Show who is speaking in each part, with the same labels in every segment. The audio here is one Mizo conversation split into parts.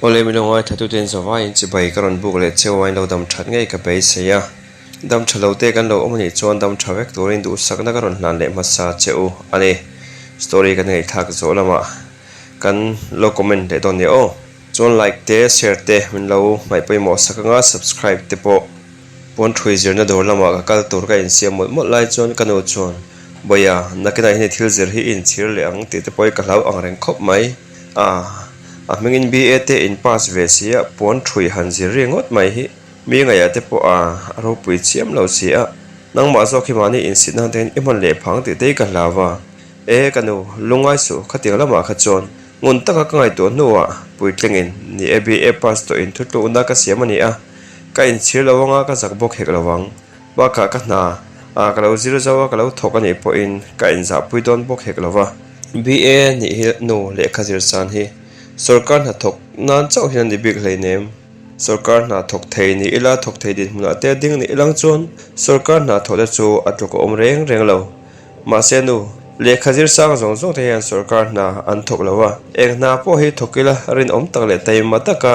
Speaker 1: Awle min lo ngaithlatuten zavaiin chibai ka rawn buk leh cheu a, in lo dam that ngei ka beisei a. Dam tha lo te kan lo awm anih chuan dam tha vek turin duhsakna ka rawn hlan leh hmasa che u a ni. Story kan ngaihthlak zawh lamah kan lo comment leh dawn nia aw. Chuan like te share te min lo ngaih pawimawh sak anga subscribe te pawh pawn thui zirna dawr lamah ka kal tur ka insiam mawlh mawlh lai chuan ka nu chuan Bawiha nakinah hian i thil zir hi i inchhir leh ang tih te pawh hi ka hlau ang reng khawp mai a, a hmingin BA te in pass ve si a pawn thui han zir ri ngawt mai hi. Mi ngaihah te pawh a ropui chiam lo si a, nangmah zawk hi mahni insitna han tengin i hman leh phang tih te hi ka hlau a. E ka nu, lungngai suh, khatiang lamah kha chuan ngun taka ka ngaihtuah hnuah puitlingin ni e BA pass tawh in thutlukna ka siam a ni a, ka inchhir lo anga ka zak bawk hek lo ang. Bakah ka hna a ka lo zir zo a ka lo thawk a nih pawhin ka inzahpui dawn bawk hek lo va. BA nih hi nu lehkha zir san hi sorkar hnathawk nan chauh hian a ni bik hleinem. Sorkar hna thawk thei ni ila thawk thei dinhmunah te ding ni ilang chuan sorkar hna thawh te chu a tluk a awm reng reng lo. Mahse nu, lehkha zir sang zawng zawng te hian sorkar hna an thawk lo a, eng hna pawh hi thawk ila rinawm tak leh taima taka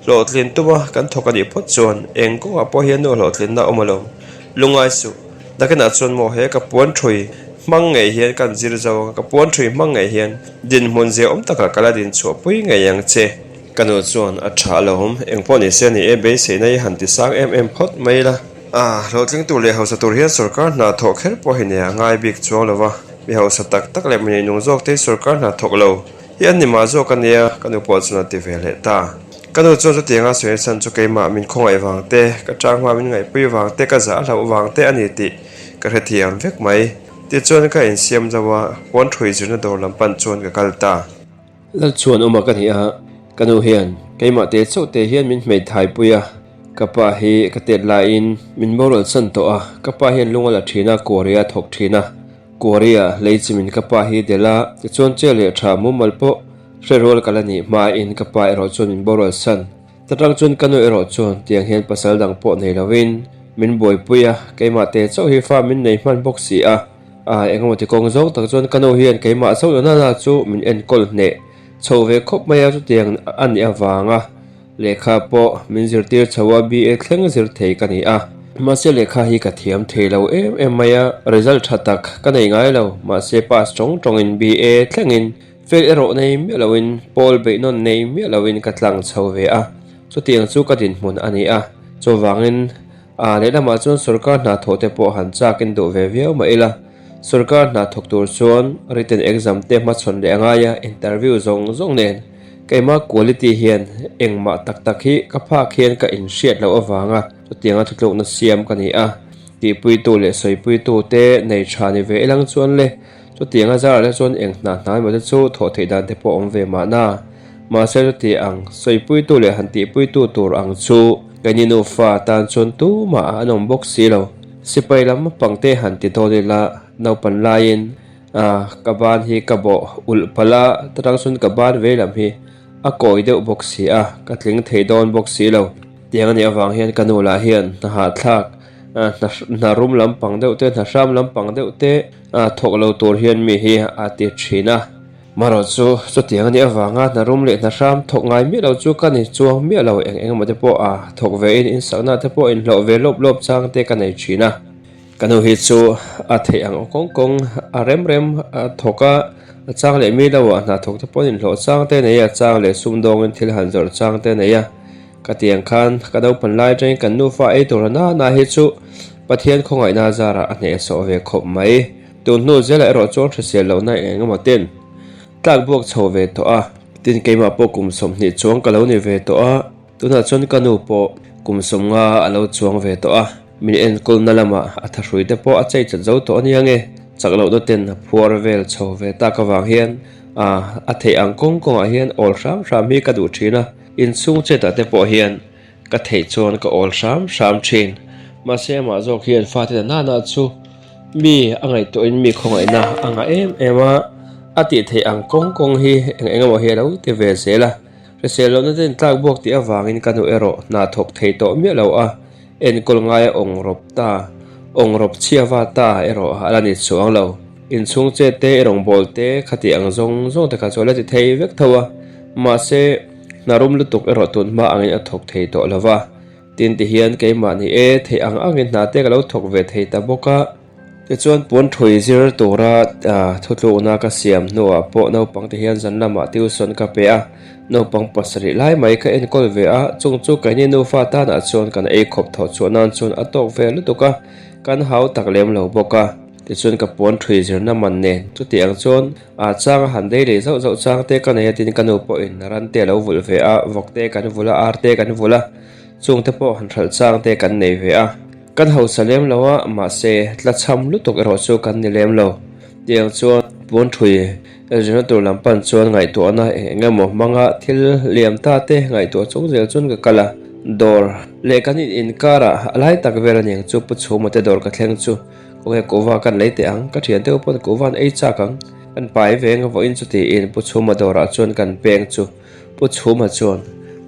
Speaker 1: hlawhtlin tuma kan thawk a nih phawt chuan eng kawngah pawh hian nu hlawhtlinna a awm alawm. Lungngai suh, nakinah chuan maw he ka puan thui hmang ngei hian kan zir zo ang a, ka puan thui hmang ngei hian dinhmun ziaawm takah ka la dinchhuahpui ngei ang che. Ka nu chuan a tha alawm, engpawh ni se ni e, beiseina hi han ti sang em em phawt mai ila. A hlawhtling tur leh hausa tur hian sorkar hna thawh kher pawh hi nia ngai bik chuang lo va, mi hausa tak tak leh mi neinung zawk te hi sorkar hna thawk lo hi an ni mah zawk a nia, ka nu pawh chuan a ti ve leh ta. Ka nu chuan chutianga sawi chhan chu keimah min khawngaih vang te, ka tang hma min ngaihpui vang te, ka zah hlauh vang te a ni tih ka hrethiam vek mai. Tichuan ka insiam zo a, puan thui zirna dawr lam pan chuan ka kal ta.
Speaker 2: Lal chuan awm a ka ni a, ka nu hian keimah te chauh te hian min hmeithai pui a, ka pa hi ka tet laiin min boral chan tawh a, ka pa hian lung a la thin a, kuari a thawk thin a, kuari a lei chimin ka pa hi delh a, tichuan che leh tha mumal pawh hre rual ka la nih hmain ka pa erawh chuan min boral san. Ta tang chuan ka nu erawh chuan tiang hian pasal dang pawh nei lovin min buaipui a, keimah te chauh hi fa min nei hman bawk si a. A engemaw ti kawng zawng tak chuan ka nu hian keimah chauh na na chu min enkawl hneh chho ve khawp mai a, chutiang a nih avanga lehkha pawh min zirtir chho a, BA thleng zir thei ka ni a. Mahse lehkha hi ka thiam thei lo em em mai a, result tha tak ka nei ngai lo, mahse pass tawng tawngin BA thlengin fail erawh nei miah loin pawl beihnawn nei miah loin ka tlang chho ve a, chutiang chu ka dinhmun a ni a, chuvangin A lehlamah chuan sorkar hna thawh te pawh han chakin duh ve viau mah ila, sorkar hna thawk tur chuan written exam te hmachhawn leh a ngai a, interview zawng zawng nen keimah quality hian engmah tak tak hi ka phak hian ka inhriat loh avanga chutianga thutlukna siam ka ni a, tihpuitu leh sawipuitu te nei tha ni ve ilang chuan le chutianga zarah te chuan eng hna hna emaw te chu thawh theih dan te pawh awm ve mahna. Mahse chuti ang sawipuitu leh han tihpuitu tur ang chu keini nufa tan chuan tumah an awm bawk si lo. Sipai lam pangte han ti dawn ila naupan laiin ka ban hi ka bawh ulh palh a, ta tang chuan ka ban vei lam hi a kawi deuh bawk si a, ka tling thei dawn bawk si lo. Tiang a nih avang hian ka nu lah hian hna hahthlak hna rum lampang deuh te, hna hram lampang deuh te thawk lo tur hian mi hi a ti thin a. Marawh chu chutiang a nih avanga hna rum leh hna hram thawk ngai miah lo chu ka ni chuang miah lo eng eng emaw te pawh a thawk ve in insakna te pawh inhlawh ve lawp lawp chang te ka nei thin a. Ka nu hi chu a theih ang kawng kawng a rem rem a thawk a, a chang leh mi lo ah hna thawk te pawh an inhlawh chang te nei a, chang leh sumdawngin thil han zawrh chang te nei a. Ka ti ang khan ka naupang lai atangin kan nufa ei tur na na hi chu Pathian khawngaihna zarah a hnehsawh ve khawp mai. Tun hnu zelah erawh chuan hrisel lohna eng emaw ten tlak buak chho ve tawh a, tin keimah pawh kum 20 chuang ka lo ni ve tawh a, tunah chuan ka nu pawh kum 50 a lo chuang ve tawh a, min enkawlna lamah a thahrui te pawh a chei chat zo tawh a nia nge, chak lohna ten a phuar vel chho ve tak avang hian a a theih ang kawng kawngah hian awl hram hram hi ka duh thin a, inchhung chetah te pawh hian Ka theih chuan ka awl hram hram thin. Mahse amah zawk hian fate na nana chu mi a ngaihtuahin mi khawngaihna a ngah em em a, a tih theih ang kawng kawng hi eng eng emaw hi a lo ti ve zel a. Hrisel lohna te intlak buak tih avangin ka nu erawh hna thawk thei tawh miah lo a, enkawl ngaia awng rawp ta, awng rawp chhiava ta erawh a la ni chuang lo. Inchhung chet te, i rawngbâwl te, khati ang zawng zawng te kha chu a la ti thei vek tho a, mahse. Hna rum lutuk erawh tun hma angin a thawk thei tawh lo va. Tin ti hian keimah ni e, theih ang angin hna te ka lo thawk ve thei ta bawk a. Tichuan puan thui zir tura thutlukna ka siam hnuah pawh naupang te hian zan lamah tuition ka pe a, naupang pasarih lai mai ka enkawl ve a, chung chu keini nufa tanah chuan kan ei khawp thawh chhuah nan chuan a tawk ve lutuk a, kan hau tak lem lo bawk a. Tichuan ka puan thui zirna man nen chuti ang chuan a chang a han dei leh zauh zauh chang te ka nei a tin ka nu pawhin ran te a lo vulh ve a, vawk te kan vulh a, ar te kan vulh a, chung te pawh han hralh chang te kan nei ve a. Kan hausa lem lo a, mahse tlachham lutuk erawh chu kan ni lem lo. Tiang chuan puan thui zirna tur lam pan chuan ngaihtuahna eng eng emaw hmanga thil liam ta te ngaihtuah chung zel chuan ka kal a. Dawr leh kan in inkarah a lai tak vel aniang chu Pu Chhuma te dawr ka thleng chu kawng he kuhva kan lei teh ang, ka thiante ho pawn kuhva an ei chak ang, kan pai ve eng vawiin chu tiin Pu Chhuma dawrah chuan kan peng chu. Pu Chhuma chuan,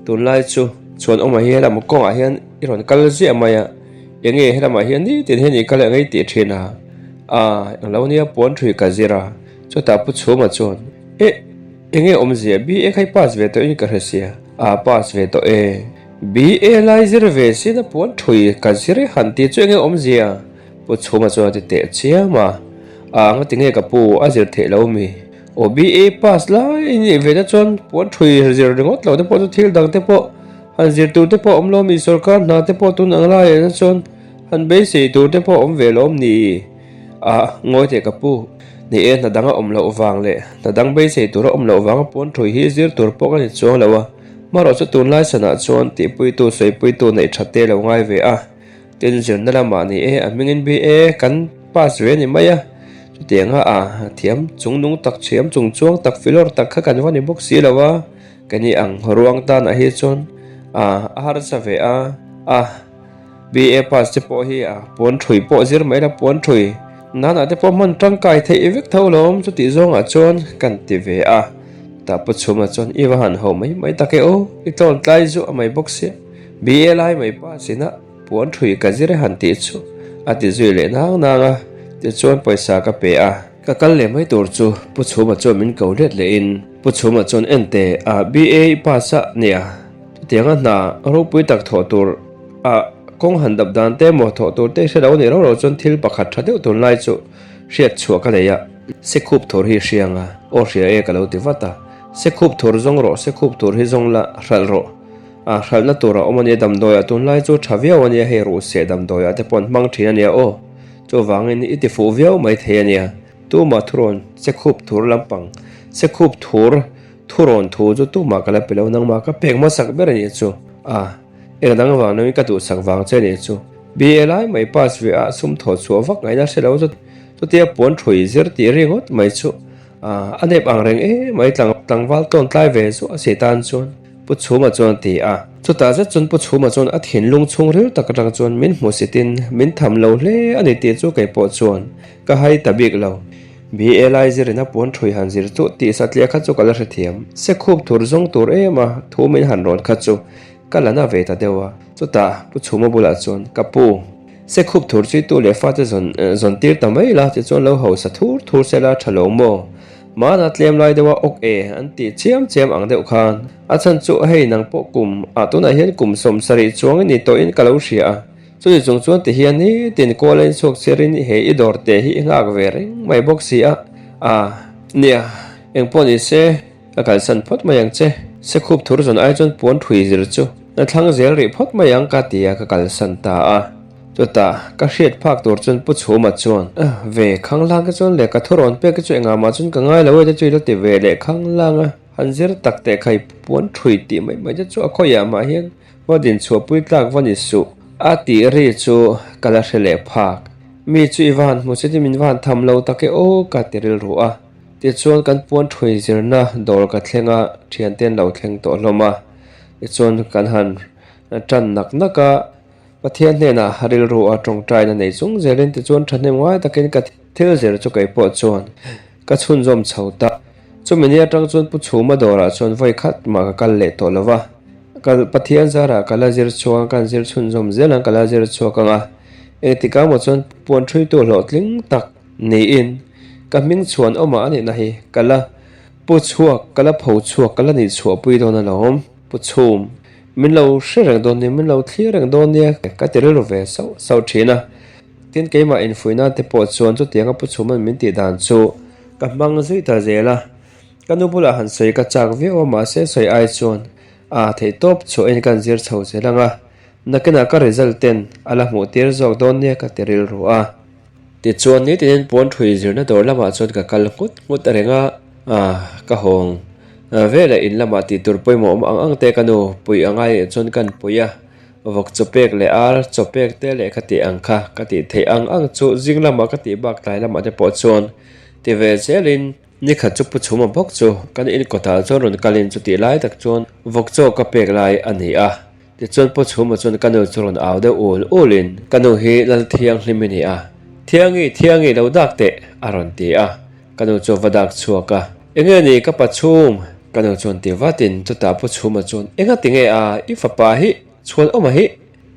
Speaker 2: Tunlai chu Chhuanawma hi helam kawngah hian i rawn kal ziah mai a, eng nge helamah hian nitin hian i kal eng ei tih thin a? A, englo nia puan thui ka zir a. Chutah Pu Chhuma chuan, Eh, eng nge awmzia BA kha i pass ve tawhin ka hre sia. A, pass ve tawh e. BA lai zir ve sin a puan thui ka zir e han tih chu eng nge awmzia? Pu Chhuma chuan a ti teh chiam a. A, nga ti nge ka pu, a zir theih lo mi? Aw BA pass lai i nih ve na chuan puan thui zir ringawt lo te pawh chu thil dang te pawh han zir tur te pawh a awm lo mi sorkar hna te pawh tun ang laiah na chuan han beisei tur te pawh a awm ve lo awm ni a ngawi teh ka pu ni e hna dang a awm loh vang leh hna dang beisei tur a awm loh vanga puan thui hi zir tur pawh ka ni chuang lo a marawh chu tunlai sanah chuan tihpuitu sawipuitu neih that te lo ngai ve a. Tin zirna lamah ni e, a hmingin BA kan pass ve a ni mai a, chutianga a thiam chung nung tak, thiam chung chuang tak, filawr tak kha kan va ni bawk si lo a, ka ni ang ruang tanah hi chuan a a harsa ve a, a BA pass te pawh hi a puan thui pawh zir mai la puan thui nanah te pawh hman tangkai theih vek tho lawm chutih zawngah chuan kan ti ve a, tah pu chhumah chuan i va han ho mai mai tak e aw, i tlawn tlai zuah mai bawk sia. BA lai mai pa sinah puan thui ka zir e han tih chu a ti zui leh nang nang a, tichuan pawisa ka pe a. Ka kal leh mai tur chu Pu Chhuma chuan min ko let lehin Pu Chhuma chuan en teh a BA i pass a nia, chutianga hna ropui tak thawh tur a kawng han dap dan te emaw thawh tur te i hre lo anih rau rau chuan thil pakhat tha deuh tunlai chu hriat chhuah ka nei a, Sekhup thur hi hria anga aw hria e ka lo ti vat a, Sekhup thur zawng rawh, Sekhup thur hi zawng la hralh rawh. A hralhna tur a awm a nia damdawiah tunlai chu tha viau a nia hei ruhseh damdawiah te pawh an hmang thin a nia aw. Chuvangin i ti fuh viau mai thei a nia. Tumah thurawn chekhup thur lampang chekhup thur thurawn thu chu tumah ka la pe lo nangmah ka pek hmasak ber a nih chu. A eng dang vang loin ka duhsak vang che a nih chu. BA lai mai pass ve a sum thawh chhuah vak ngaihna hre lo chu chutia puan thui zir tih ringawt mai chu a nep ang reng em mai tlangval tlawn tlai ve zuah si tan chuan. Pu Chhuma chuan a ti a. Chutah zet chuan Pu Chhuma chuan a thinlung chhungril tak atang chuan min hmusitin min tham lo hle a ni tih chu kei pawh chuan ka hai ta bik lo. BA lai zirin a puan thui han zir chuh tih satliah kha chu ka la hrethiam. Sekhup thur zawng tur em a thu min han rawn kha chu ka la na ve ta deuh a. Chutah Pu Chhuma bulah chuan ka pu, Sekhup thur chuitu leh fate zawn zawn tir ta mai la tichuan lo hausa thur thur se la tha lo maw? Mahna tlem lai deuha awk e an tih chiam chiam ang deuh khan a chhan chu hei nang pawh kum ah tunah hian kum 70 chuang i ni tawhin ka lo hria a, chumi chung chuan ti hian nitin kawl a inchhuak chiarin he i dawr te hi i nghak ve reng mai bawk si a, a nia engpawh ni se ka kalsan phawt mai ang che, sekhup thur zawn ai chuan puan thui zir chu na thlang zel rih phawt mai ang ka ti a ka kalsan ta a. Chutah ka hriat phak tur chuan Pu Chhuma chuan, Ve khanglang te chuan lehkha thurawn pek te chu engah mah chuan ka ngai lo e te chu i lo ti ve leh khanglang a, han zir tak teh kha i puan thui tih mai mai te chu a khawiah mah hian va din chhuahpui tlak va ni suh a tih ri chu ka la hre leh phak. Mi chu i va han hmu chutin min va han tham lo tak e aw ka ti rilru a. Tichuan kan puan thui zirna dawr ka thleng a, thiante an lo thleng tawh hlawm a, tichuan kan han tan nak nak a. Pathian hnenah rilru a tawngtaina nei chung zelin tichuan thahnem ngai takin ka thil zir chu kei pawh chuan ka chhunzawm chho ta. Chumi ni atang chuan Pu Chhuma dawrah chuan vawi khat mah ka kal leh tawh lo va. Ka Pathian zarah ka la zir chhuak a, kan zir chhunzawm zel ang ka la zir chhuak ang a. Engtikah maw chuan puan thuitu hlawhtling tak niin ka hming chhuan awmah a nihna hi ka la pu chhuak, ka la pho chhuak, ka la nih chhuahpui dawn alawm. Pu Chhum, min lo hre reng dawn nia, min lo thlir reng dawn nia ka ti rilru ve sauh sauh thin a. Tin, keimah infuihna te pawh chuan chutianga Pu Chhuma'n min tih dan chu ka hmang zui ta zel a. Ka nu bulah han sawi ka chak viau a, mahse sawi ai chuan a theihtawp chhuahin kan zir chho zel ang a, nakinah ka result ten a la hmuh tir zawk dawn nia ka ti rilru a. Tichuan nitinin puan thui zirna dawr lamah chuan ka kal nghut nghut a reng a, ka hawng veleh in lamah tih tur pawimawh awm ang ang te ka nu puih a ngai leh chuan kan pui a, vawk chaw pek leh ar chaw pek te leh ka tih ang kha ka tih theih ang ang chu zing lamah ka tih bak tlai lamah te pawh chuan ti ve zelin Ni khat chu Pu Chhuma bawk chu kan in kawtah chuan rawn kalin chutih lai tak chuan vawk chaw ka pek lai a ni a. Tichuan Pu Chhuma chuan ka nu chu rawn au deuh ul ulin, Ka nu hi Lal Thianghlim i ni a, Thiangi, Thiangi lo dak teh a rawn ti a. Ka nu chu a va dak chhuak a, Enge ni ka pa Chhum? Ka nu chuan ti vatin chutah Pu Chhuma chuan, Enga tinge a, i fapa hi chhuan awm a hi?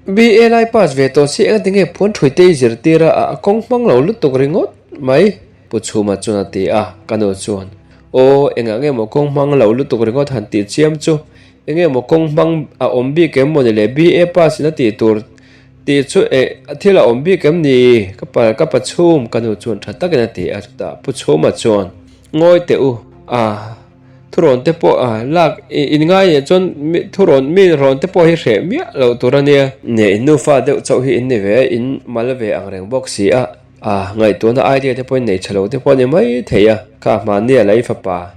Speaker 2: BA lai pass ve tawh si enga tinge phuan thui te i zirtir a, a kawng hmang lo lutuk ringawt mai. Pu Chhuma chuan a ti a, ka nu chuan, Aw, engah nge maw kawng hmang lo lutuk ringawt han tih chiam chu? Enge maw kawng hmang a awm bik em maw ni le? BA pass in a tih tur tih chu eh thil a awm bik em ni? Ka pa ka pa Chhum, ka nu chuan tha takin a ti a, chutah Pu Chhuma chuan, Ngawi teh u, a thurawn te pawh a lak in ngai leh chuan mi thurawn mi rawn te pawh hi hreh miah loh tur a nia. Nia in nufa deuh chauh hi in ni ve a, in mal ve ang reng bawk si a. A ngaihtuahna idea te pawhin nei tha lo te pawh a ni mai thei a, kha hmahnia lei fapa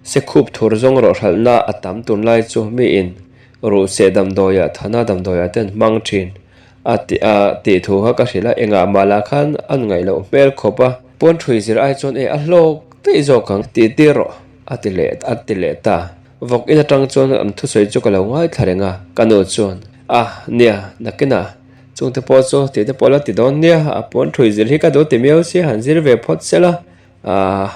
Speaker 2: se khup thur zawng rawh hralhna a tam tunlai chu miin ruhseh damdawiah thana damdawiah te an hmang thin a tih a tih thu kha ka hrilh a, engah mah lah khan an ngaih loh hmel khawp a, pawn thui zir ai chuan e a hlawk daih zawk ang tih tir rawh a ti leh a ti leh ta. Vawk in atang chuan an thusawi chu ka lo ngaithla reng a, ka nu chuan a nia nakinah Chungte pawh chu tih te pawh la ti dawn nia, a pawn thui zir hi ka duh ti miau sia han zir ve phawt sela, aah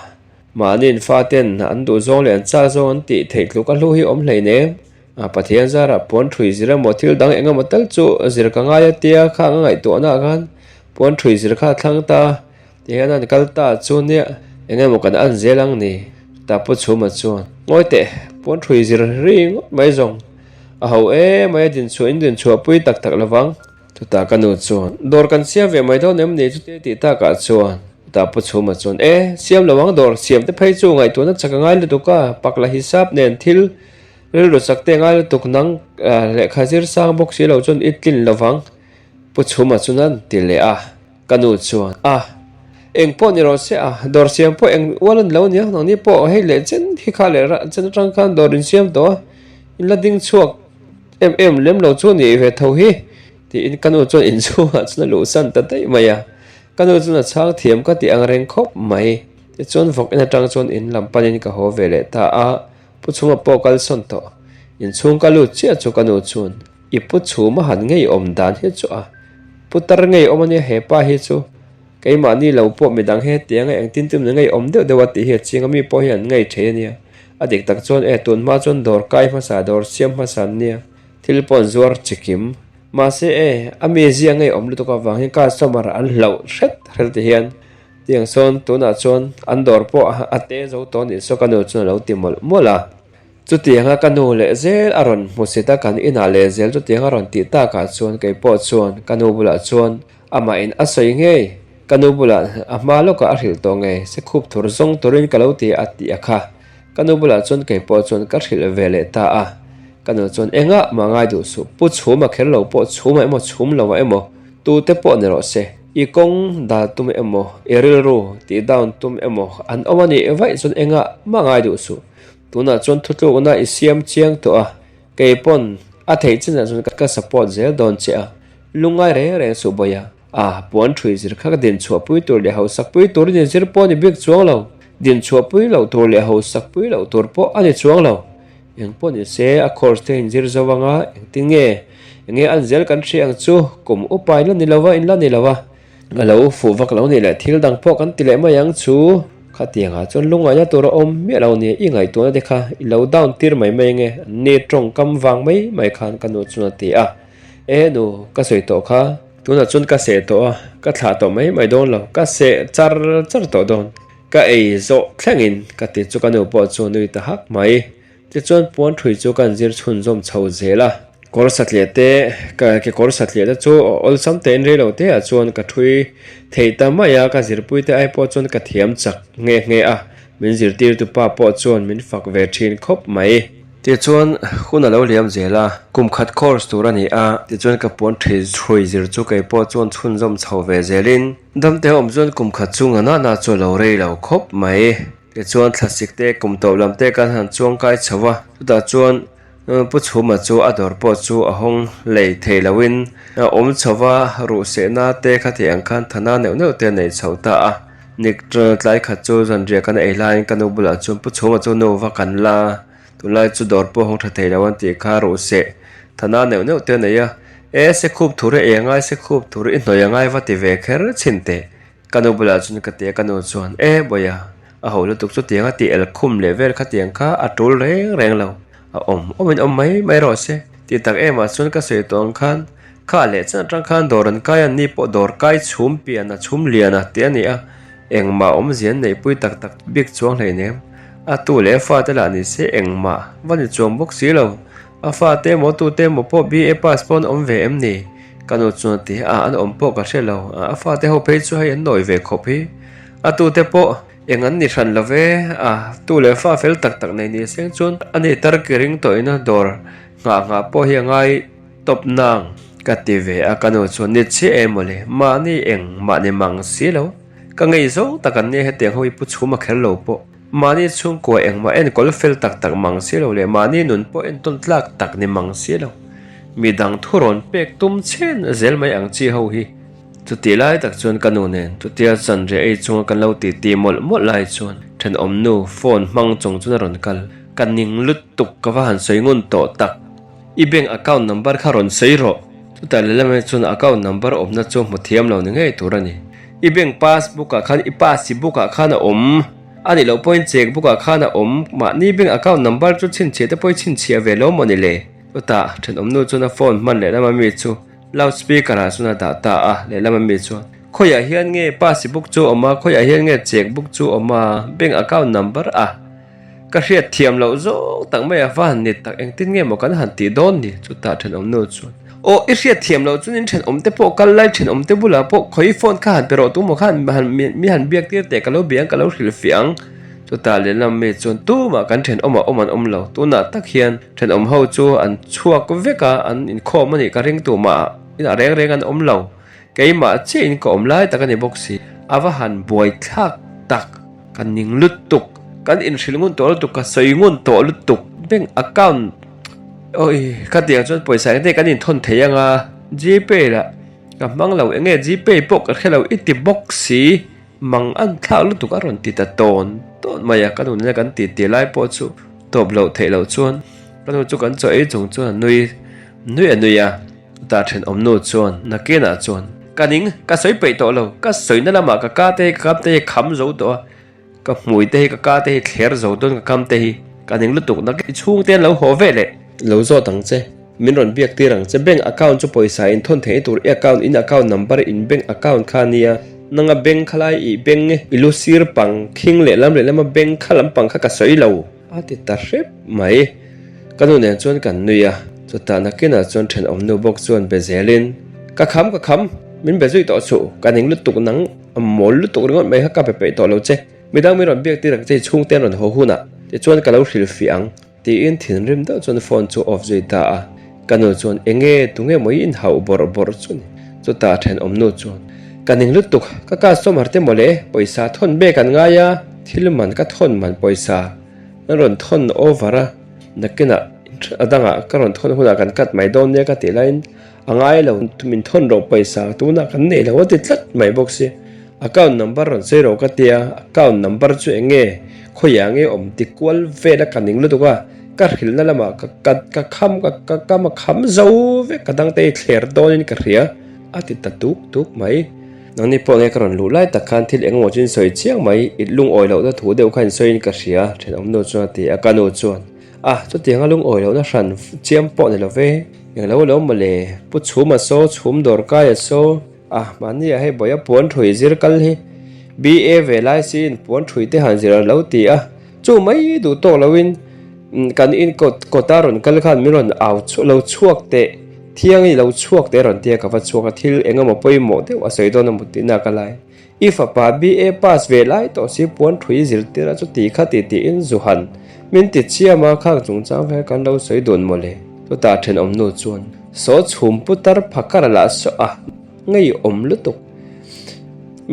Speaker 2: mahni in fa ten an duh zawng leh an chak zawng an tih theih tluk a hlu hi awm hlei nem, a Pathian zarah pawn thui zir emaw thil dang eng emaw tal chu zir ka ngai a tia khang a ngaihtuahna ah khan pawn thui zir kha a thlang ta ti hian an kal ta chu nia eng emaw kan an zel ang ni tah Pu Chhuma chuan ngawi teh pawn thui zir ri ngawt mai zawng. A ho em mai a dinchhuah in dinchhuah pui tak tak lovang. Chutah ka nu chuan, Dawr kan siam ve mai dawn em ni chute tih takah chuan chutah Pu Chhuma chuan, E, siam lo ang dawr siam te phei chu ngaihtuahna chak a ngai lutuk a, pak la hisap nen thil rilru chak te a ngai lutuk nang lehkha zir sang bawk si lo chuan i tlin lovang Pu Chhuma chuan a ti leh a. Ka nu chuan, A, eng pawh ni rawh se a, dawr siam pawh eng ual a ni lo ania, nangni pawh hei leh chen hi kha leh rah chen atang khan dawr in siam tawh a, in la ding chhuak em em lem lo chu ni ve tho hi, tiin ka nu chuan inchhungah chuan a luhsan ta daih mai a. Ka nu chuan a chhang thiam ka tih ang reng khawp mai. Tichuan vawk en atang chuan in lam panin ka haw ve leh ta a, Pu Chhuma pawh kalsawn tawh. Inchhung ka lut chiah chu ka nu chuan, I pu chhum a han ngeiawm dan hi chu a putar ngeiawm a nia he pa hi chu keimahni lo pawh midang he tianga engtin tum na ngeiawm deuh deuh a tih hi a ching a mi pawh hi an ngei thei a nia a dik tak chuan e tun hma chuan dawr kai hmasa dawr siam hmasa an nia thil pawh an zuar chikim mahse e a mizia ngeiawm lutuk avang hian customer an hlauh hret hret ti hian tiang sawn tunah chuan an dawr pawh a te zo tawh a nih saw ka nu chuan a lo ti mawlh mawlh a. Chutianga ka nu leh zel a rawn hmu sit a, kan inah leh zel chutianga a rawn tih takah chuan kei pawh chuan ka nu bulah chuan amahin a sawi ngei, ka nu bulah a hma lawkah a hrilh tawh ngei, se khup thur zawng turin ka lo ti a tih a kha. Ka nu bulah chuan kei pawh chuan ka hrilh ve leh ta a, ka nu chuan engah mah ngai duh suh, pu chhuma kher lo pawh chhuma emaw chhum lo ah emaw tute pawh ni rawh se, i kawng dal tum emaw i rilru tih down tum emaw an awm a nih vaih chuan engah mah ngai duh suh. Tunah chuan thutlukna i siam chiang tawh a, kei pawn a theih chinah chuan ka support zel dawn che a, lungngai reng reng suh bawi a, a puan thui zir kha ka dinchhuah pui tur leh hausak pui tur in zir pawh a ni bik chuang lo, dinchhuah pui loh tur leh hausak pui loh tur pawh a ni chuang lo. Eng pawh ni se a course te in zir zo anga engtin nge enge an zel kan hria ang chu kum upa in la ni lo va in la ni lo va. A lo fuh vak lo nih leh thil dang pawh kan ti leh mai ang chu. Khatiangah chuan lungngaihna tur a awm miah lo nia i ngaihtuahna te kha i lo down tir mai mai nge ni tawngkam vang mai mai khan ka nu chuan a ti a. E nu ka sawi tawh kha. Tunah chuan ka seh tawh a, ka thlah tawh mai mai dawn lo, ka seh char char tawh dawn. Ka ei zawh thlengin ka ti chu ka nu pawh chu a nui ta hak mai. Tichuan puan ṭhui chu kan zir chhunzawm chho zel a. Kawr satliah te, ka kekawr satliah te chu awlsam tein rei lo te ah chuan ka ṭhui thei ta mai a, ka zirpui te ai pawh chuan ka thiam chak nghe nghe a, min zirtirtu pa pawh chuan min fak ve ṭhin khawp mai. Tichuan hun a lo liam zel a, kum khat course tur a ni a, tichuan ka puan ṭhui ṭhui zir chu kei pawh chuan chhunzawm chho ve zelin damte awm chuan kum khat chunga nahna chu a lo rei lo khawp mai. Tichuan thlasik te kum tawp lam te kan han chuang kai chho a, chutah chuan Pu Chhuma chu a dawr pawh chu a hawng lei thei loin a awm chho va, ruhsehna te khati ang khan thana neuh neuh te a nei chho ta a. Nik tlai khat chu zanriah kan ei laiin ka nu bulah chuan Pu Chhuma chu nu va kan la, tunlai chu dawr pawh hawng tha thei lo an tih kha ruhseh thana neuh neuh te a nei a, E sekhup thur i ei a ngai, sekhup thur i hnawih a ngai va ti ve kher chhin teh. Ka nu bulah chuan ka ti a, ka nu chuan, E Bawiha, a ho lutuk chutiang a tih el khum leh vel khatiang kha a tul reng reng lo, a awm awmin awm mai mai rawh se. Tih tak emah chuan ka sawi tawh ang khan, kha leh chan atang khan dawr an kai a, ni pawh dawr kai chhum pian a, chhum lian a tih a ni a, engmah awmzia an neihpui tak tak bik chuang hleinem. A tu leh a fate lah ni se engmah va ni chuang bawk si lo, a fate emaw tute emaw pawh BA pass pawn awm ve em ni? Ka nu chuan a ti a, an awm pawh ka hre lo. A fate ho phei chu hei an nawi ve khawp hi. A tute pawh eng an ni hran lo ve. A tu leh fa fel tak tak nei ni seng chuan a ni tar ki ring tawh ina dawr nghah nghah pawh hi a ngai tawp nang ka ti ve a. Ka nu chuan ni chiah em mawle, mahni eng mahni mang si lo. Ka ngei zawng tak an nia hetiang ho hi pu chhum a kher lo pawh. Mahni chhungkua engmah enkawl fel tak tak mang si lo leh mahni nun pawh entawn tlak tak ni mang si lo. Mi dang thu rawn pek tum chhen zel mai ang chi ho hi. Chutih lai tak chuan ka nu nen chutia zanriah ei chunga kan lo titi mawlh mawlh lai chuan thenawm nu phone hmang chung chuan a rawn kal. Ka ning lutuk ka va han sawi ngun tawh tak. I bank account number kha rawn sawi rawh. Chutah lehlamah chuan account number awmna chu hmu thiam lo ni ngei tur a ni. I bank passbook ah khan i passbook ah khan a awm. A nih loh pawhin check book ah khan a awm. Mahni bank account number chu chhinchhiah te pawh i chhinchhiah ve lo maw ni le? Chutah thenawmnu chuan a phone hman lehlama mi chu loud speaker ah chuan a dah ta a, lehlama mi chuan, Khawiah hian nge passbook chu a awm a, khawiah hian nge check book chu a awm a, bank account number a ka hriat thiam loh zawng tak mai a va han ni tak, engtin nge maw kan han tih dawn ni? Chutah thenawmnu chuan, Aw i hriat thiam loh chuan in thenawm te pawh kal lai thenawm te bulah pawh khawi phone kha han pe rawh tu maw khan mi han biak tir teh ka lo bia ang ka lo hrilhfiah ang. Chutah lehlam mi chuan tumah kan thenawmah awm an awm lo. Tunah tak hian thenawm ho chu an chhuak vek a, an inkhawm a nih ka ring tumah inah reng reng an awm lo. Keimah chiahin ka awm lai tak a ni bawk si. A va han buaithlak tak, ka ning lutuk, kan inhrilh ngun tawh lutuk, ka sawi ngun tawh lutuk. Bank account awi khatiang chuan pawisa engte kan inthawn thei anga Gpay lah ka hmang lo, enge Gpay pawh ka hre lo i ti bawk si. Mang an thlak lutuk a rawn ti ta tawn tawn mai a, ka nu nena kan titi lai pawh chu tawp loh theih loh chuan ka nu chu kan chaw ei chung chuan a nui nui a nui a, chutah thenawm nu chuan nakinah chuan ka ning ka sawi peih tawh lo, ka sawina lamah ka ka te hi ka kam te hi kham zo tawh a, ka hmui te hi ka ka te hi thler zo dawn ka kam te hi ka ning lutuk nak i chhungte an lo haw ve leh. Lo zawt ang che. Min rawn biak tir ang che. Bank account chu pawisa in thawn theih tur i account in account number in bank account kha nia. Nanga bank kha lai i bank i lu sir pang khing lehlam lehlama bank kha lampang kha ka sawi lo. A ti ta hrep mai. Ka nu nen chuan kan nui a. Chutah nakinah chuan thenawm nu bawk chuan be zelin, Ka kham ka kham, min be zui tawh suh, ka ning lutuk nang a mawl lutuk ringawt mai kha ka be peih tawh lo che. Midang min rawn biak tir ang che i chhungte an rawn haw hunah tichuan ka lo hrilhfiah ang. Tiin thinrim deuh chuan phone chu off zui ta a, ka nu chuan enge tunge maw i inhauh bawrh bawrh chu ni? Chutah thenawm nu chuan ka ning lutuk, ka customer te mawle pawisa thawn bek an ngai a, thil man ka thawn man pawisa an rawn thawn over a, nakinah a dangah ka rawn thawn hunah kan cut mai dawn nia ka tih laiin a ngai lo, min thawn rawh pawisa tunah kan nei lo a ti tlat mai bawk si. Account number rawn sawi rawh ka tia, account number chu eng nge, khawiah nge awm ti kual vel a ka ning lutuk a, ka hrilhna lamah ka ka ka kham ka ka kam a kham zo vek ka dangte hi thler dawnin ka hria a ti ta tuk tuk mai. Nangni pawh nge ka rawn luh lai tak khan thil engemaw chu in sawi chiang mai, i lungawi lohna thu deuh kha in sawiin ka hria, thenawmnu chuan a ti a, ka nu chuan a chutianga lungawi lohna hran chiam pawh ni lo ve, englo lo mawle, Pu Chhuma saw, Chhum Dawrkaia saw, A, mahni ah hei bawih a puan thui zir kal hi BA ve lai siin puan thui te han zir a lo ti a, chu mai duh tawk loin Kan in kawt kawta rawn kal khan min rawn au chhuah lo chhuak teh thiang i lo chhuak teh a rawn tia ka va chhuak a thil eng emaw pawimawh deuh a sawi dawn a mut tihna ka lai. I fapa BA pass ve lai tawh si puan thui zirtir a chuti kha ti tiin Zuhan min ti chiam a khang chungchang vel kan lo sawi dun mawle. Chutah thenawm nu chuan saw chhum putar phakar lah saw a ngeiawm lutuk.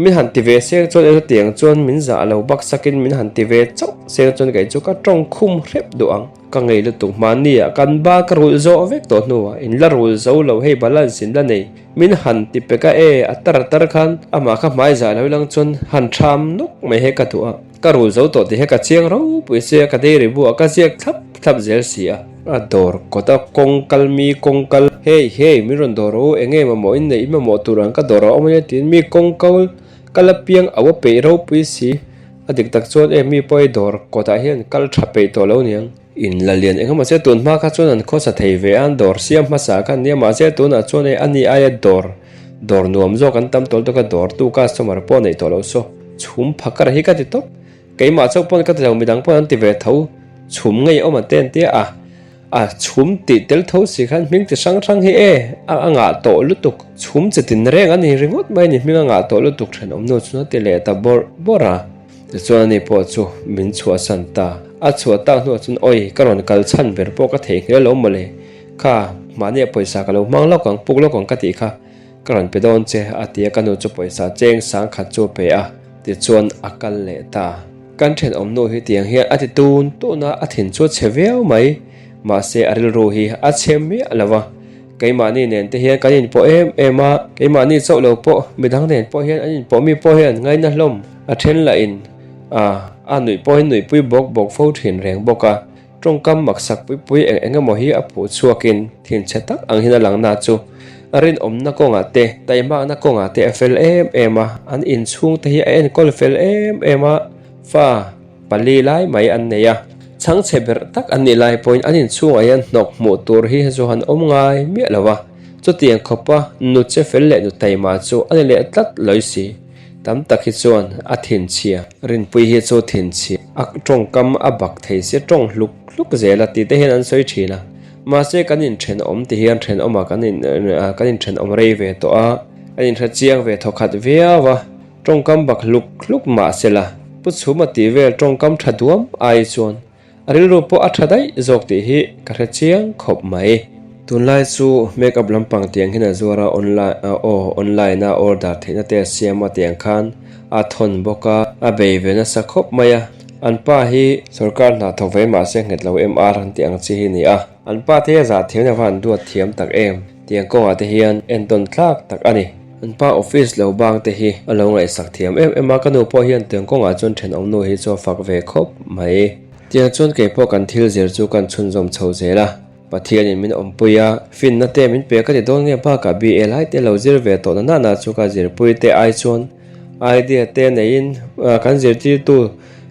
Speaker 2: Min han ti ve seng chuan eng tiang chuan min zah lo bak sakin min han ti ve chauh seng chuan kei chu ka tawng khum hrep duh ang. Ka ngei lutuk mahni ah kan ba ka rulh zawh vek tawh hnuah in la rulh zo lo hei balance in la nei min han ti pek a e a tar tar khan amah kha hmai zah lo ilang chuan han tham nawk mai he ka duh a ka rulh zo tawh tih he ka chiang ropui sia ka dairy bu ah ka ziak thlap thlap zel si a. A dawr kawt a kawng kal mi kawng kal hei hei min rawn dawr rawh u eng nge mamawh in neih i mamawh tur ang ka dawr a awm ania tiin mi kawng kal kal apiang au a peih ropui si a dik tak chuan em mi pawh hei dawr kawt ah hian kal tha peih tawh lo niang. In la lian eng emaw che tun hma kha chuan an khawsa thei ve a an dawr siam hmasa kha ania mahse tunah chuan hei ani aia dawr dawr nuam zawk an tam tawh lutuk a dawrtu customer pawh neih tawh loh saw chhum phakar hi ka ti tawp. Keimah chauh pawn ka ti lo, midang pawn an ti ve tho. Chhum ngei awm an te an tia a, a chhum tih tel tho si khan hming chi hrang hrang hi e, a a ngah tawh lutuk. Chhum chi tin reng a ni ringawt mai a ni, hming a ngah tawh lutuk thenawm nu chuan a ti leh ta bawrh bawrh a. Tichuan ani pawh chu min chhuahsan ta. A chhuah tak hnuah chuan awi ka rawn kal chhan ber pawh ka theihnghilh alawm mawle, kha mahni a pawisa ka lo hmang lawk ang, puk lawk ang ka tih kha. Ka rawn pe dawn che, a ti a, ka nu chu pawisa cheng sang khat chu a pe a, tichuan a kal leh ta. Kan thenawm nu hi tiang hian a ti tun tun a, a thin chu a chhe viau mai, mahse a rilru hi a chhe miah lo va, keimahni nen te hian kan inpawh em em a, keimahni chauh lo pawh midang nen pawh hian an inpawh mi pawh hian ngaina hlawm, a then lah in a a nuih pawh hi nuihpui bawk bawk fo thin reng bawk a, Tawngkam maksak pui pui eng eng emaw hi a phuh chhuakin thinchhe tak ang hian a lang na chu a rinawmna kawngah te, taihmakna kawngah te a fel em em a, an inchhung te hi a enkawl fel em em a, fa pali lai mai an nei a, chhangchhe berh tak an nih lai pawhin an inchhungah hian hnawk hmuh tur hi zu han awm ngai miah lo a, chutiang khawpa nu che fel leh nu taima chu a ni leh tlat lawi si. Tam tak hi chuan a thinchhia. Rinpui hi chu thinchhia. A tawngkam a bak thei sia tawng hluk hluk zel a tih te hian an sawi thin a. Mahse kan inthenawm ti hian thenawmah kan in kan inthenawm rei ve tawh a, kan inhre chiang ve thawkhat viau a. Tawngkam bak hluk hluk mahsela Pu Chhuma tih vel tawngkam tha duam ai chuan A rilru pawh a tha daih zawk tih hi ka hre chiang khawp mai. Tunlai chu make up lampang tiang hian a zuar a, online aw online a order theihna te a siam a tiang khan a thawn bawk a, a bei ve nasa khawp mai a. An pa hi sorkar hna thawk ve mahse nghet lo MR an tih ang chi hi ni a. An pa te hi a zah thiam leh va an duat thiam tak em tiang kawngah te hian entawn tlak tak a ni. An pa office lo bang te hi a lo ngaihsak thiam em em a, ka nu pawh hian tiang kawngah chuan thenawm nu hi chu a fak ve khawp mai. Tiang chuan kei pawh kan thil zir chu kan chhunzawm chho zel a, Pathianin min awmpui a, finna te min pe ka ti dawn nge bakah BA lai te lo zir ve tawh na nana chu ka zirpui te ai chuan idea te neiin kan zirtirtu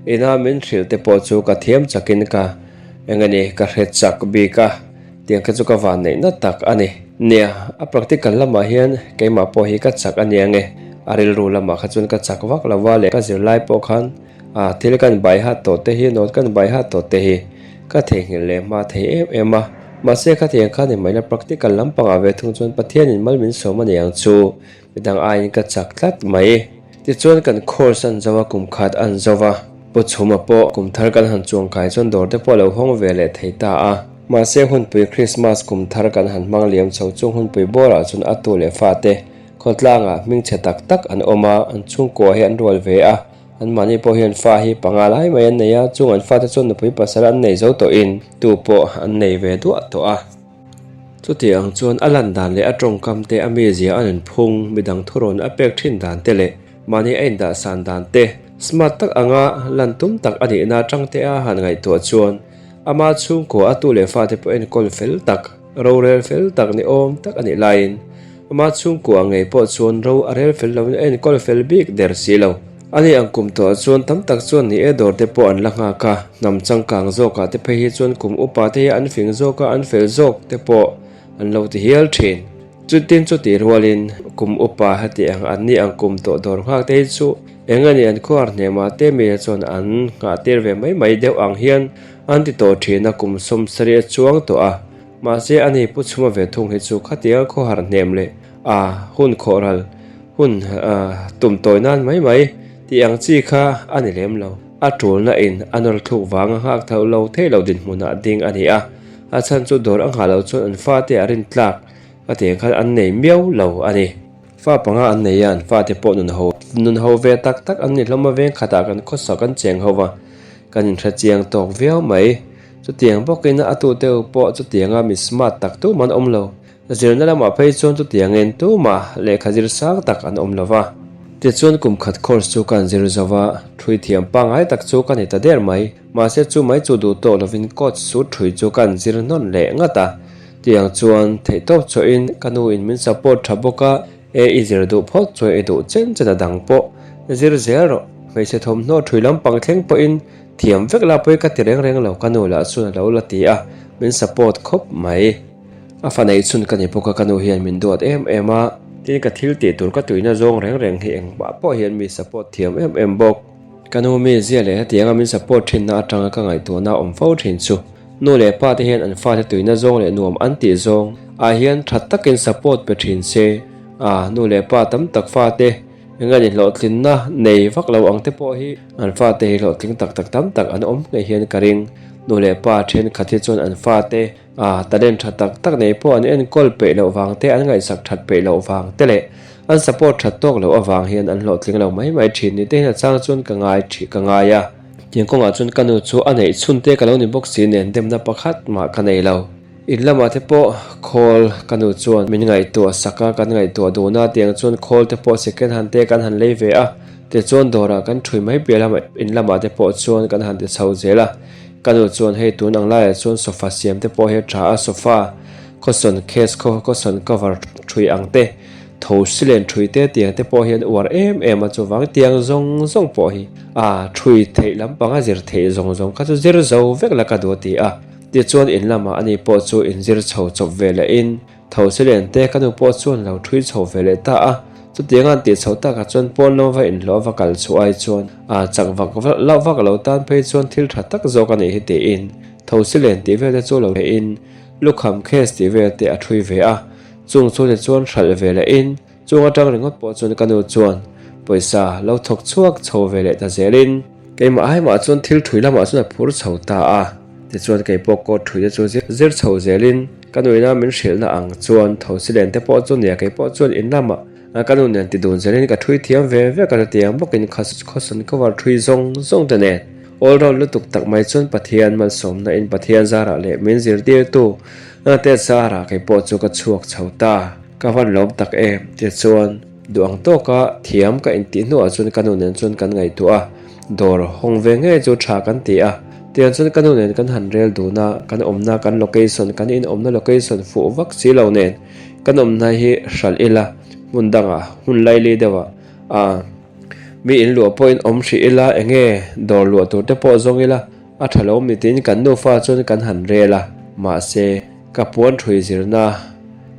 Speaker 2: ina min hrilh te pawh chu ka thiam chakin ka eng a ni ka hre chak bik a. Tiang kha chu ka van neih na tak a ni. Nia, a practical lamah hian keimah pawh hi ka chak a nia nge. A rilru lamah kha chuan ka chak vak lo va leh ka zirlai pawh khan a thil kan bai hat tawh te hi note kan bai hat tawh te hi ka theihnghilh leh hma thei em em a. Mahse khatiang khan i maina practical lampangah ve thung chuan Pathianin mal min sawm a ni ang chu. Midang aiin ka chak tlat mai. Tichuan kan course an zo a, kum khat an zo va. Pu Chhuma pawh kum thar kan han chuang kai chuan dawr te pawh a lo hawng ve leh thei ta a. Mahse hunpui Christmas kum thar kan han hmang liam chho chung hunpui bawrah chuan a tu leh fate khawtlangah hmingchhe tak tak an awm a, an chhungkua hi an rual ve a. Anmahni pawh hian fa hi panga lai mai an nei a, chung an fate chuan nupui pasal an nei zo tawhin tu pawh an nei ve duah tawh a. Chuti ang chuan a lan dan leh a tawngkam te, a mizia a nunphung, midang thurawn a pek thin dan te leh mahni a indahsan dan te, smart tak anga lan tum tak a nihna atang te a han ngaihtuah chuan ama chhungkua a tu leh fate pawh enkawl fel tak, rorel fel tak ni awm tak a nih laiin ama chhungkua ngei pawh chuan ro a rel fel loin a enkawl fel bik der si lo. A ni ang kum tawh chuan tam tak chuan ni e dawr te pawh an la nghak a, hnam changkang zawkah te phei hi chuan kum upa te hi an fing zawk a, an fel zawk te pawh an lo ti hial thin. Chutin chutih rualin kum upa heti ang an ni ang kum tawh dawr nghak te hi chu eng a ni an khuar hnemah te mi te chuan an nghah tir ve mai mai deuh ang hian An ti tawh thin a, kum 70 a chuang tawh a. Mahse ani Pu Chhuma ve thung hi chu khatianga khawhar hnem leh a hun khawhral hun tum tawi nan mai mai tih ang chi kha a ni lem lo. A tulna in a nawr thluk vanga nghak tho lo thei lo dinhmunah ding a ni a, a chhan chu dawr a nghah loh chuan an fate a rin tlak ka tiang khan an nei miau lo a ni. Fa panga an nei a, an fate pawh nun ho nun ho ve tak tak an ni hlawm a, veng khatah kan khawsa kan cheng ho va, kan inhre chiang tawk viau mai. Chutiang bawkin a tute u pawh chutianga mi smart tak tumah an awm lo. Zirna lamah phei chuan chutiangin tumah lehkha zir sang tak an awm lo va. Tichuan kum khat course chu ka han zir zo va, ṭhui thiam pangngai tak chu ka ni ta der mai. Mahse chu mai chu duh tawh lovin coat suit ṭhui chu ka han zir hnawn leh ngat a. Tiang chuan theihtawp chhuahin ka nu in min support ṭha bawk a, E i zir duh phawt chuan i duh chen chen a dang pawh zir zel rawh. Hmeichhe thawmhnaw ṭhui lampang thleng pawhin Thiam vek la pawi ka ti reng reng lo ka nu lah chuan a lo la ti a, min support khawp mai. A fa neih chhun ka ni bawk a ka nu hian min duat em em a. Tin ka thil tih tur ka tuina zawng reng reng hi engmah pawh hian mi support thiam em em bawk. Ka nu mi zia leh hetianga min support thinna atanga ka ngaihtuahna awm fo thin chu nu leh pa te hian an fate tuina zawng leh nuam an tih zawng ah hian tha takin support pe thin se a, nu leh pa tam tak fate Enga ni hlawhtlinna nei vak lo ang te pawh hi an fate hi hlawhtling tak tak tam tak an awm ngei hian ka ring. Nu leh pa thenkhat hi chuan an fate ah talent tha tak tak nei pawh an enkawl peih loh vang te, an ngaihsak that peih loh vang te leh an support that tawk loh avang hian an hlawhtling lo mai mai thin ni te hian a chang chuan ka ngai thih ka ngai a. Tiang kawngah chuan ka nu chu a neih chhun te ka lo ni bawk si nen demna pakhat mah ka nei lo. In lamah te pawh khawl ka nu chuan min ngaihtuah sak a, kan ngaihtuah dun a, tiang chuan khawl te pawh second hand te kan han lei ve a, tichuan dawrah kan ṭhui mai piah lamah in lamah te pawh chuan kan han ti chho zel a, ka nu chuan hei tun ang laiah chuan sofa siam te pawh hi a ṭha a, sofa cushion case cushion cover ṭhui ang te, tho silen ṭhui te tiang te pawh hian uar em em a, chuvang tiang zawng zawng pawh hi a ṭhui theih lampang a zir theih zawng zawng kha chu zir zo vek la ka duh a ti a. Tichuan in lamah ani pawh chu inzir chho chawp ve leh in tho si len te ka nu pawh chuan lo ṭhui chho ve leh ta a. Chutiang an tih chho takah chuan pawn lova inhlawh va kal chhuah ai chuan a chak vak loh vak lo tan phei chuan thil ṭha tak zawk a nih hi tiin tho si len tih vel te chu lo leh in lukham case tih vel te a ṭhui ve a. Chung chu tichuan hralh ve leh in Chung atang ringawt pawh chuan ka nu chuan pawisa lo thawk chhuak chho ve leh ta zelin keimah aimah chuan thil thui lamah chuan a phur chho ta a. Tichuan kei pawh coat thui te chu zir chho zelin ka nu ina min hrilhna ang chuan thosi len te pawh chu nia kei pawh chuan in lamah ka nu nen ti dun zelin ka thui thiam ve vek a chutiang bawkin khawsawn cover thui zawng zawng te nen all round lutuk tak mai chuan Pathian malsawmna in Pathian zarah leh min zirtirtu te zarah kei pawh chu ka chhuak chho ta. Ka van lawm tak em? Tichuan, duh ang tawka thiam ka intih hnuah chuan ka nu nen chuan kan ngaihtuah a, dawr hawng ve ngei chu tha kan ti a. Tiang chuan ka nu nen kan han rel dun a, kan awmna kan location, kan inawmna location fuh vak si lo nen kan awmna hi hralh ila, hmun dangah, hmun laili deuhah a mi inluah pawhin awm hrih ila, enge dawr luah tur te pawh zawng ila a tha lo mi tiin kan nufa chuan kan han rel a, mahse ka puan thui zirna.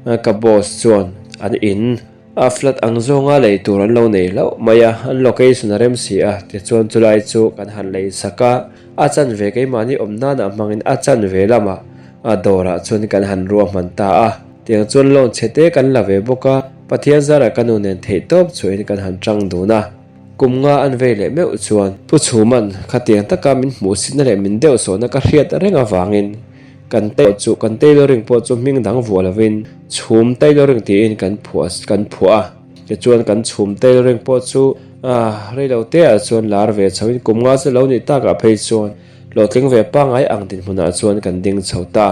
Speaker 2: Ka boss chuan an in a flat ang zawnga lei tur an lo nei hlauh mai a, an location a rem si a, tichuan chulai chu kan han lei sak a, a chanve keimahni awm nana hmangin a chanve lamah a dawrah chuan kan han ruahman ta a, tiang chuan loan chhe te kan la ve bawk a, Pathian zarah ka nu nen theihtawp chuahin kan han tang dun a, kum nga an vei leh meuh chuan Pu Chhuman khatiang taka min hmuhsitna leh min deuhsawhna ka hriat reng avangin Kan tailor chu kan tailoring pawh chu hming dang vuah lovin chhum tailoring tiin kan phuah kan phuah a, tichuan kan chhum tailoring pawh chu ah reilo te ah chuan lar ve chho in kum nga chu lo nih takah phei chuan hlawhtling ve pangngai ang dinhmunah chuan kan ding chho ta.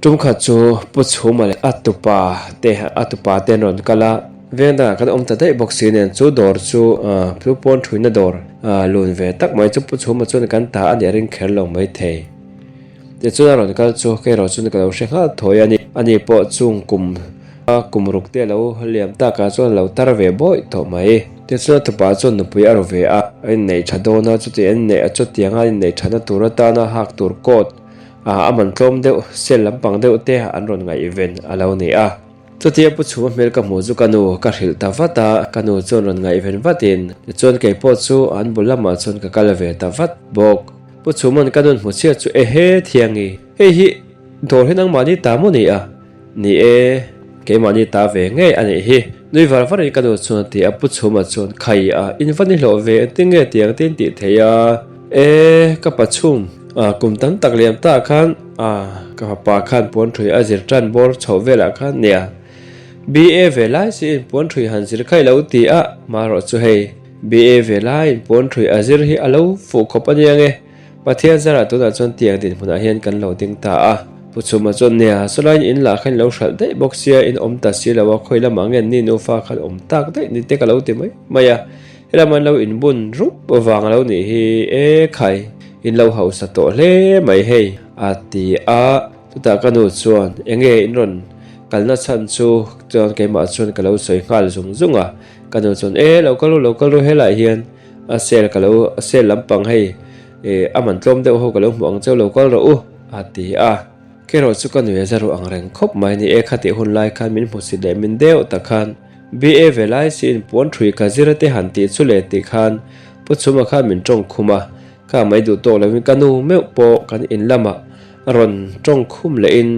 Speaker 2: Tum khat chu Pu Chhuma leh a tupa te a tupa te an rawn kal a, veng dangah kan awm ta daih bawk si nen chu dawr chu ah chu pawn thuina dawr ah lun ve tak mai chu Pu Chhuma chuan kan ta a nih a ring kher lo maithei. Tichuan a rawn kal chu kei erawh chuan ka lo hre nghal thawi a ni. Ani pawh chung kum a kum ruk te a lo liam takah chuan a lo tar ve bawih tawh mai. Tichuan a tupa chuan nupui a ru ve a, a inneih tha dawn a, chuti a inneih a chutiang a inneih thana tur atana hak tur coat a a man tlawm deuh sel lampang deuh te an rawn ngaihven a lo ni a. Chutia Pu Chhuma hmel ka hmuh chu ka nu ka hrilh ta vat a, ka nu chuan rawn ngaihven vatin tichuan keipawh chu an bul lamah chuan ka kal ve ta vat bawk. Pu Chhuma'n ka nun hmu chhiat chu ehe thiangi, hei hi dawr hi nangmahni ta maw ni a? Ni e, keimahni ta ve ngei a nih hi. Nui var varin ka nu chuan a ti a, Pu Chhuma chuan khai a, in va ni hlawh ve, engtin nge tiang te in tih theih a? E, ka pa chhum, kum tam tak liam ta khan, ka fapa khan puan ṭhui a zir ṭan bawr chhoh velah khan nia, BA ve lai siin puan ṭhui han zir kha i lo ti a, marawh chu hei, BA ve laiin puan ṭhui a zir hi a lo fuh khawp a nia nge. Pathian zarah tunah chuan tiang dinhmunah hian kan lo ding ta a. Pu Chhuma chuan, Nia, sawlaiin in lah khan i lo hralh daih bawk sia, in awm ta si lo a, khawi lamah nge ni nufa khan awm tak daih ni te ka lo ti mai mai a. Helam an lo inbun rup vang a lo nih hi, e khai, in lo hausa tawh hle mai hei, a ti a. Chutah ka nu chuan, Enge in rawn kalna chhan chu? Chuan keimah chuan ka lo sawi nghal zung zung a. Ka nu chuan, E, lo kal ru, lo kal ru helaiah hian a sel ka lo, a sel lampang hei e a man tlawm deuh ho ka lo hmuh ang cheu lo kal rawh u, a ti a. Kerawh chu ka nui a za ruh ang reng khawp mai ni e, khatih hun lai khan min hmusit leh min deuh tak khan BA ve lai siin puan ṭhui ka zir te han tih chu leh tih khan Pu Chhuma khan min ṭawng khum a, ka mai duh tawk loin ka nu meuh pawh kan in lamah rawn ṭawng khum lehin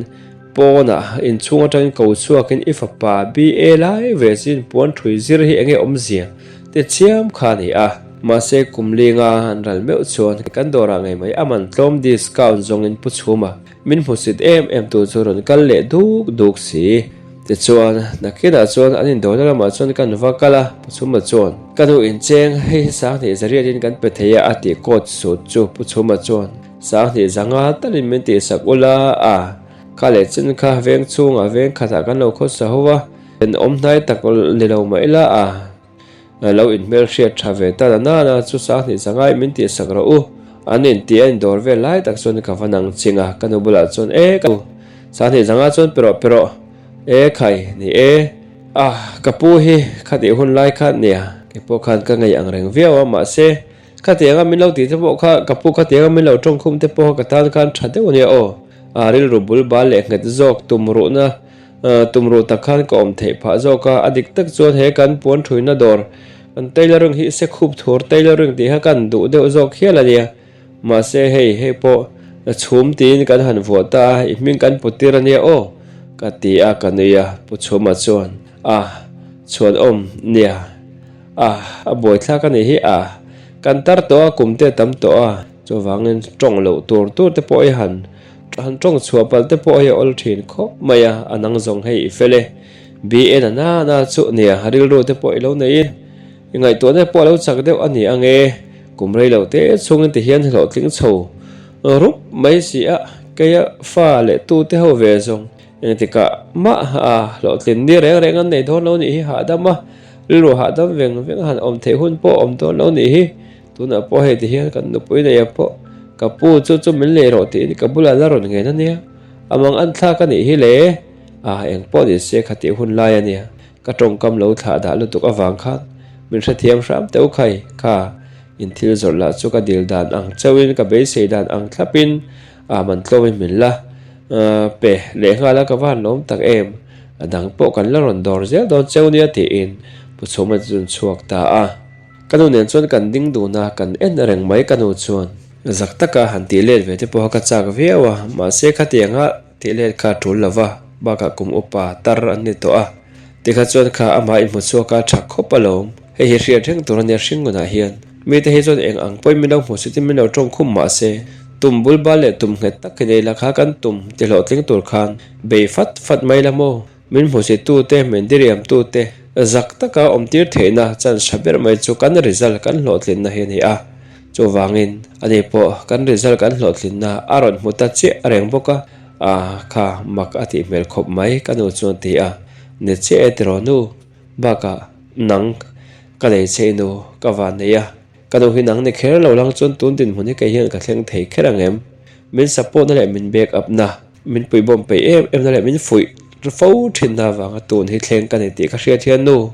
Speaker 2: pawnah inchhung aṭangin ko chhuakin i fapa BA lai ve siin puan ṭhui zir hi enge awmzia te chiam kha a ni a. Mahse kum linga an ral meuh chuan kan dawrah ngei mai a man tlawm discount zawngin Pu Chhuma min hmusit em em tu chu rawn kal leh duk duk si. Tichuan, nakinah chuan an indawhna lamah chuan kan va kal a, Pu Chhuma chuan, Ka nu incheng, hei hi Sanghnih zariatin kan pe thei a a tih coat suit chu Pu Chhuma chuan, Sanghnih zanga talin min tihsak ula a, kha leh chin kha veng chhungah veng khatah kan lo khawsa ho a, awm hnai tak ni lo mah ila a. Lo inhmel hriat tha ve ta na nana chu Sanghnih zangai min tihsak rawh u. An inti a indawr vel lai tak chuan ka va nang ching a, ka nu bulah chuan e ka nu Sanghnih zanga chuan pe rawh pe rawh e khai ni e. Ah ka pu hi khatih hun lai kha nia keipawh khan ka ngei ang reng viau a mahse khatianga min lo tih te pawh kha ka pu khatianga min lo tawngkhum te pawh kha ka tan khan tha deuh ania aw. Ah rilru bul bal leh nghet zawk tum ruhna Tumruh tak khan ka awm theih phah zawk a, a dik tak chuan he kan puan thuina dawr kan tailoring hi se khup thur tailoring tih kha kan duh deuh zawk hial a nia. Mahse hei hei pawh chhum tiin kan han vuah ta a, i hming kan put tir a nia aw ka ti a, ka nui a, Pu Chhuma chuan a chhuanawm nia a, a buaithlak a nih hi a, kan tar tawh a, kum te a tam tawh a, chuvangin tawng loh tur tur te pawh i han Han tawng chhuah palh te pawh hei a awl thin khawp mai a, a nang zawng hei i fel e. BA na na na chu nia, rilru te pawh i lo nei i, i ngaihtuahna pawh a lo chak deuh a ni ang e. Kum rei lo te chhungin ti hian hlawhtling chho rup mai si a, keia fa leh tu te ho ve zawng engtikah mah a hlawhtlin ni reng reng an nei dawn lo nih hi hahdam a, rilru hahdam veng veng a han awm theih hun pawh a awm dawn lo nih hi. Tunah pawh hei ti hian kan nupui neia pawh ka pu chu chu min lei rawh tiin ka bulah la rawn ngen a nia, a mang an thlak a nih hi le. Ah eng pawh ni se khatih hun lai a nia, ka tawngkam lo thlah dah lutuk avang khan min hrethiam hram teuh khai kha in thil zawrh lah chu ka dil dan ang chauhin ka beisei dan ang thlapin ah man tlawmin min la pe lehnghal a ka va han lawm tak em, a dang pawh kan la rawn dawr zel dawn cheu nia tiin Pu Chhuma chu a chhuak ta a. Ka nu nen chuan kan ding dun a, kan en reng mai ka nu chuan. Zak taka han tih let ve te pawha ka chak viau a, mahse khatianga tih let kha a tul lo va, bakah kum upa tar an ni tawh a. Tikha chuan kha amah inhmu chhuak a tha khawp alawm. Hei hi hriat reng tur a nia hringngunah hian. Mite hi chuan eng ang pawhin min lo hmu sutin min lo tawng khum mahse, tum bul bal leh tum nghet tak hi nei la kha kan tum ti hlawhtling tur khan bei fat fat mai la maw? Min hmuhsitute, min diriamtute zak taka awmtir theihna chance tha ber mai chu kan result kan hlawhtlinna hi a ni a. Chuvangin, ani pawh kan result kan hlawhtlinna a rawn hmu ta chiah reng bawk a, a kha mak a tih hmel khawp mai ka nu chuan ti a, Ni chiah e tiraw nu, bakah nang ka nei che i nu ka van nei a, ka nu hi nang ni kher lo lang chuan tun dinhmun hi kei hian ka thleng thei kher ang em? Min support na leh min back up na. Min puibawm peih em em na leh min fuih fo thin na avanga tun hi thleng ka ni tih ka hriat hian nu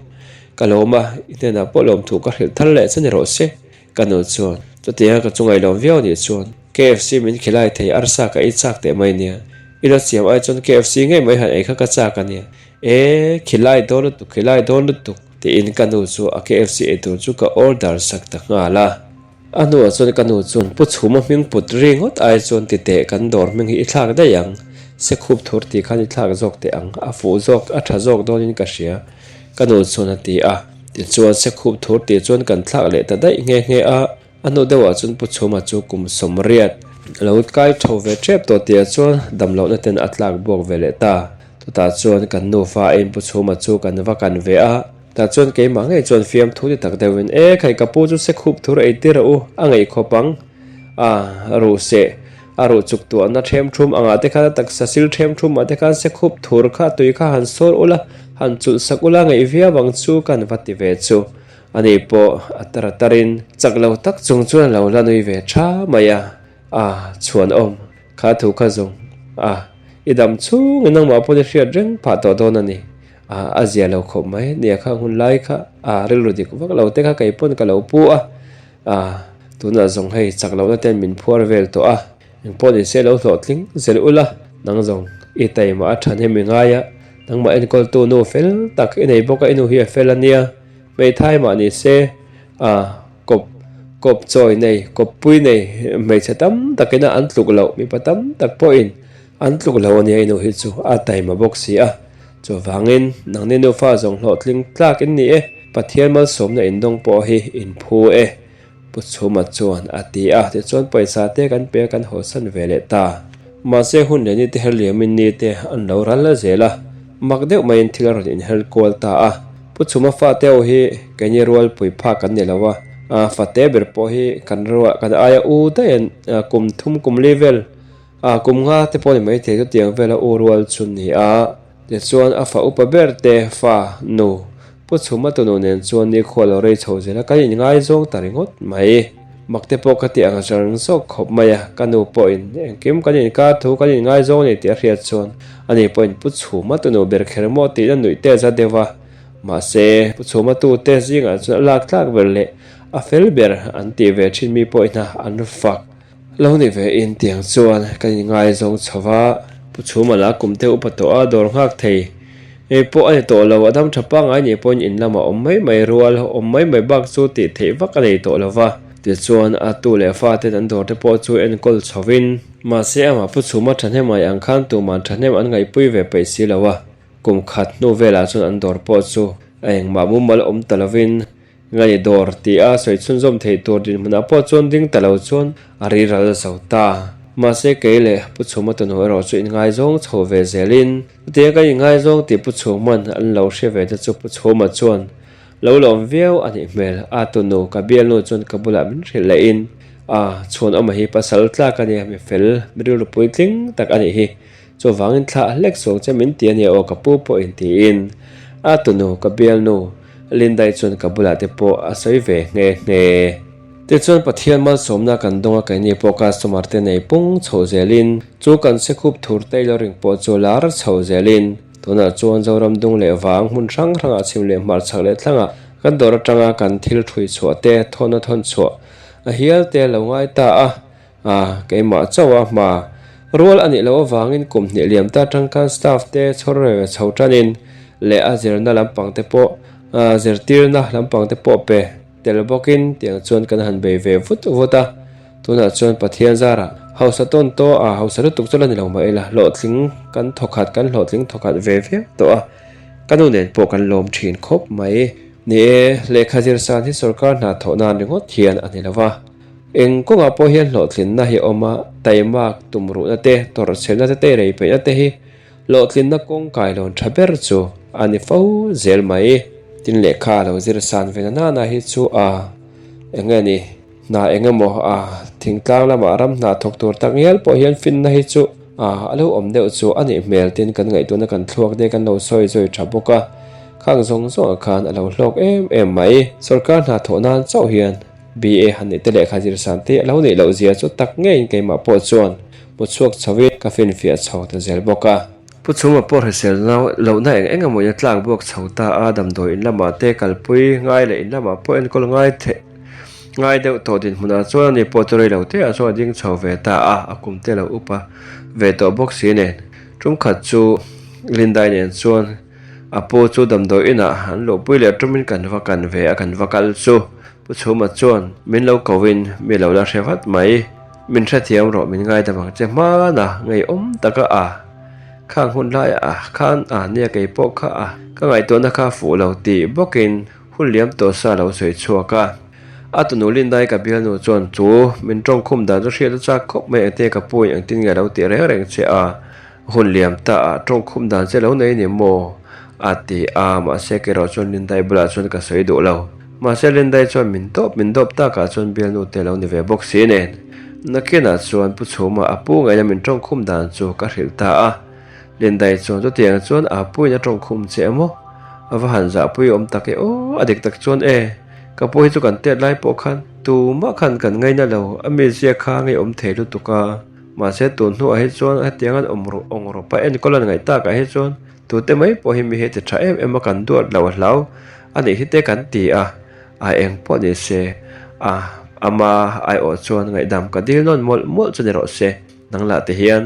Speaker 2: ka lawm a, i hnenah pawh lawmthu ka hrilh thar leh che ni rawh se ka nu chuan. Chutianga ka chungaih lawm viau anih chuan KFC min khilai thei arsa ka ei chak teh mai nia, i lo siam ai chuan KFC ngei mai han ei kha ka chak a nia, e khilai dawn lutuk khilai dawn lutuk tiin ka nu chu a KFC ei tur chu ka order sak ta nghal a. A hnuah chuan ka nu chuan Pu Chhuma hming put ri ngawt ai chuan ti teh kan dawr hming hi i thlak daih ang, Sekhup thur tih khan i thlak zawk teh ang, a fuh zawk, a tha zawk dawnin ka hria, ka nu chuan a ti a. Tichuan Sekhup thur tih chuan kan thlak leh ta daih nghe nghe a. A hnu deuhah chuan Pu Chhuma chu kum 80 lo kai tho ve tep tawh tihah chuan damlohna ten a tlak buak ve leh ta. Chutah chuan kan nufa aiin Pu Chhuma chu kan va kan ve a, tah chuan keimah ngei chuan fiamthu ti tak deuhin, E khai ka pu chu sekhup thur ei tir a u, a ngeih khawp ang a, ruh seh a ruh chuk tuahna them thum angah te khan a taksa sil them thumah te khan sekhup thur kha tui kha han sawr ula, han chulh sak ula ngeih viau ang chu kan va ti ve chu. Ani pawh a tar a tarin chak lo tak chung chuan a lo la nui ve tha mai a, A, chhuanawm, kha thu kha zawng, a, i dam chhungin nangmah pawn i hriat reng phah tawh dawn a ni, a, a zia lo khawp mai, nia kha hun lai kha, a, rilru dik vak lo te kha kei pawn ka lo pu a, a, tunah zawng hei chak lohna ten min phuar vel tawh a, engpawh ni se lo hlawhtling zel ula, nang zawng i taimah a than em i ngai a, nangmah enkawltu nu fel tak i nei bawk a, i nu hi a fel a nia. Hmeithai mah ni se, a kawp kawp chawi nei, kawppui nei hmeichhe tam takina an tluk loh, mipa tam tak pawhin an tluk loh a nia i nu hi chu a taima bawk si a. Chuvangin nangni nufa zawng hlawhtling tlak in ni e, Pathian malsawmna indawng pawh hi in phu e. Pu Chhuma chuan a ti a, tichuan pawisa te kan pe a kan hawsan ve leh ta. Mahse hun leh ni te her liamin ni te an lo ral la zel a, mak deuh maiin thil a rawn inher kual ta a. Pu Chhuma fate ho hi keini rualpui phak kan ni lo a, fate ber pawh hi kan ruah kan aia u daih an kum thum kum li vel a kum nga te pawh ni maithei chutiang vela u rual chu ni a. Tichuan a fa upa ber te fa nu Pu Chhuma tunu nen chuan nikhua lo rei chho zel a, kan inngaizawng ta ringawt mai. Mak te pawh ka ti ang zar zawk khawp mai a, ka nu pawhin engkim kan inkar thu kan inngaizawng a ni tih a hriat chuan ani pawhin Pu Chhuma tunu ber kher maw tiin a nuih te za deuh a. Mahse, Pu Chhuma tute zingah chuan a lak tlak ber leh a fel ber an tih ve thin mi pawhin a an fak. Lo ni ve in tiang chuan kan inngaizawng chho va, Pu Chhuma lah kum te upa tawh a dawr nghak thei ei pawh a ni tawh lo, a dam tha pangngai nih pawhin in lamah awm mai mai rual awm mai mai bak chu tih theih vak a nei tawh lo va, tichuan a tu leh fa ten an dawr te pawh chu enkawl chho in. Mahse amah Pu Chhuma thahnem ai ang khan tuman thahnem an ngaihpui ve peih si lo a, kum khat hnu velah chuan an dawr pawh chu a engmah mumal awm ta lovin Ngai dawr ti a sawi chhunzawm theih tur dinhmunah pawh chuan ding ta lo chuan a ri ral zo ta. Mahse kei leh Pu Chhuma tunu erawh chu inngaizawng chho ve zelin chutiang kan inngaizawng tih Pu Chhuman an lo hre ve te chu Pu Chhuma chuan lo lawm viau a nih hmel. A tunu ka bialnu chuan ka bulah min hrilh lehin a chhuanawma hi pasal tlak a nia, mi fel, mi rilru puitling tak a nih hi. Chuvangin thla a hlek suang che min ti a nia aw ka pu pawh in tiin a tunu ka bialnu Lindai chuan ka bulah te pawh a sawi ve nghe nghe. Tichuan Pathian malsawmna kan dawng a keini pawh customer te nei pung chho zelin chu kan sekhup thur tailoring pawh chu lar chho zelin tunah chuan Zoram dung leh vang hmun hrang hrangah chhim leh hmarchhak leh thlangah kan dawr atanga kan thil thui chhuah te thawn a thawn chhuah a hial te lo ngai ta a. A, keimah chauh a hma. Rual a nih loh avangin kum hnih liam ta atang khan staff te chhawr reng chho tanin leh a zirna lampang te pawh zirtirna lampang te pawh pe tel bawkin tiang chuan kan han bei ve vut vut a. Tunah chuan Pathian zarah hausa tawn tawh a, hausa lutuk chu la ni lo mah ila hlawhtling kan thawkhat kan hlawhtling thawkhat ve viau tawh a, ka nu nen pawh kan lawm thin khawp mai. Ni e, lehkha zirsan hi sorkar hna thawh nan ringawt hian a ni lo va. Eng kawngah pawh hian hlawhtlinna hi a awm a, taimak tumruhna te, tawrhchhelna te, teirei peihna te hi hlawhtlinna kawng kailawn tha ber chu a ni fo zel mai. Tin lehkha lo zir san ve na nana hi chu a eng nge ni, hna eng emaw a thingtlang lamah ram hna thawk tur tak ngial pawh hian finna hi chu a a lo awm deuh chu a nih hmel tin kan ngaihtuahna kan thluak te kan lo sawi zawi tha bawk a, khang zawng zawngah khan a lo hlawk em em mai. Sorkar hna thawh nan chauh hian. BA han neih te lehkha zir san te a lo neih loh zia chu tak ngeiin keimah pawh chuan hmu chhuak chhoin ka finfiah chho ta zel bawk a. Pu Chhuma pawh hrisel lohna eng eng emaw in a tlak buak chho ta a, damdawi in lamah te kalpui ngai leh in lamah pawh enkawl ngai theih ngai deuh tawh dinhmunah chuan ani pawh chu rei lo te ah chuan a ding chho ve ta a, a kum te lo upa ve tawh bawk si nen. Tum khat chu Lindai nen chuan a pu chu damdawi inah an luhpui leh tumin kan va kan ve a, kan va kal chu. Pu Chhuma chuan min lo koin mi lo la hre vat mai. Min hrethiam rawh min ngaidam ang che hmana ngeiawm taka a khang hun laiah a khan a nia kei pawh kha a ka ngaihtuahna kha fuh lo tih bawkin hun liam tawh sa lo sawi chhuak a. A tunu Lindai ka bialnu chuan chu min tawngkhum dan chu hriat a chak khawp mai engtin ka pu in engtin nge a lo tih reng reng che a, hun liam ta ah tawngkhum dan che lo nei ni maw? a ti a, mahse kerawh chuan Lindai bulah chuan ka sawi duh lo. Mahse Lindai chuan min dawp min dawp takah chuan bialnu te lo ni ve bawk si nen. Nakinah chuan Pu Chhuma a pu ngaihna min tawngkhum dan chu ka hrilh ta a. Lindai chuan chutiang chuan a puin a tawngkhum che emaw? A va han zahpui awm tak e aw, a dik tak chuan e. Ka pu hi chu kan tet lai pawh khan tumah khan kan ngaina lo, a mizia kha ngei awm thei lutuk a. Mahse tun hnuah hi chuan hetiang an awm rawh awng rawp a enkawl an ngaih takah hi chuan tute mai pawh hi mi hi ti tha em em a kan duat lo a hlau a nih hi te kan ti a, a eng pawh ni se a ama aiawh chuan ngaihdam ka dil nawn mawlh mawlh chu ni rawh se nang lah ti hian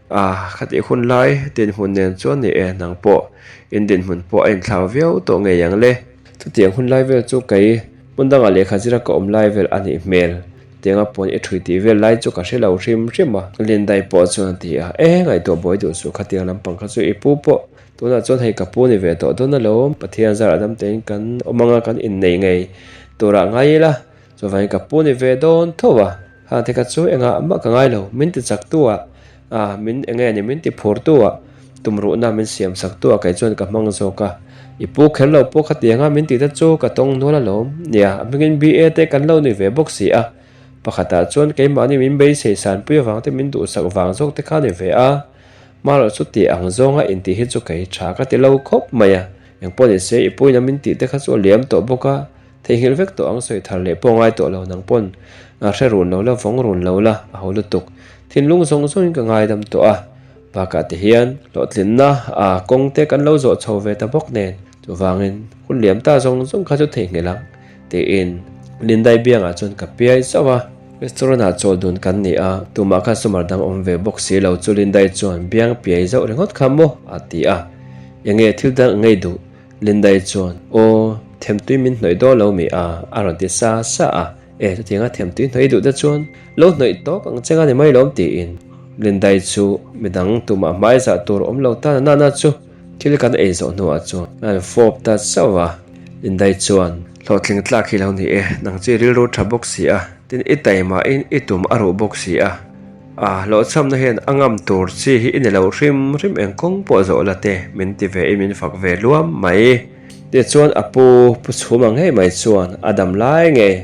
Speaker 2: A, khatih hun lai dinhmun nen chuan ni e, nang pawh in dinhmun pawh a inthlau viau tawh ngei ang le. Chutiang hun lai vel chu kei hmun dangah lehkha zira ka awm lai vel a nih hmel. Tianga pawn i ṭhui tih vel lai chu ka hre lo hrim hrim a. Lindai pawh chuan a ti a, E, ngaihtuah buai duh suh khatiang lampang kha chu i pu pawh. Tunah chuan hei ka pu ni ve tawh dawn alawm, Pathian zarah damtein kan awm anga kan innei ngei turah ngai ila. Chuvangin ka pu ni ve dawn tho a, hang te kha chu engah mah ka ngai lo, min ti chak tu ah, ah min enge ni min ti phur tu ah, tumruhna min siam sak tu ah kei chuan ka hmang zawk a, i pu kher lo pawh khatiang a min ti te chu ka tawng nual alawm, nia a hmingin BA te kan lo ni ve bawk si a, pakhatah chuan keimahni min beisei sanpui avang te min duhsak vang zawk te kha ni ve a, marawh chu tih ang zawnga intih hi chu kei tha ka ti lo khawp mai a, engpawh ni se i puina min tih te kha chu a liam tawh bawk a. Theihnghilh vek tawh ang sawi thar leh pawh ngai tawh lo nang pawn a hre run lo la vawng run lo la a ho lutuk. Thinlung zawng zawngin ka ngaidam tawh a, bakah te hian hlawhtlinna a kawng te kan lo zawh chho ve ta bawk nen chuvangin hun liam ta zawng zawng kha chu theihnghilh ang tiin Lindai biangah chuan ka piai zauh a. Restaurant ah chawl dun kan ni a, tumah customer dang awm ve bawk si lo chu Lindai chuan biang piai zauh ringawt kha maw a ti a, enge thil dang a ngei duh Lindai chuan, Aw, themtui min hnawih dawn lo mi a? a rawn ti sa sa a. E, chutianga themtui hnawih duh te chuan lo hnawih tawk ang che nga ni mai lawm tiin Lindai chu midang tumah hmai zah tur awm lo tan a nana chu thil kan ei zawh hnuah chuan a han fawp ta chauh a. Lindai chuan, Hlawhtling tlak hi lo ni e, nang chu i rilru tha bawk si a, tin i taimahin i tum a ruh bawk si a. A hlawhchhamna hian a ngam tur chi hi i ni lo hrim hrim eng kawng pawh zawh la te min ti ve i min fak ve luam mai. Tichuan a pu pu chhuma ngei mai chuan a dam lai ngei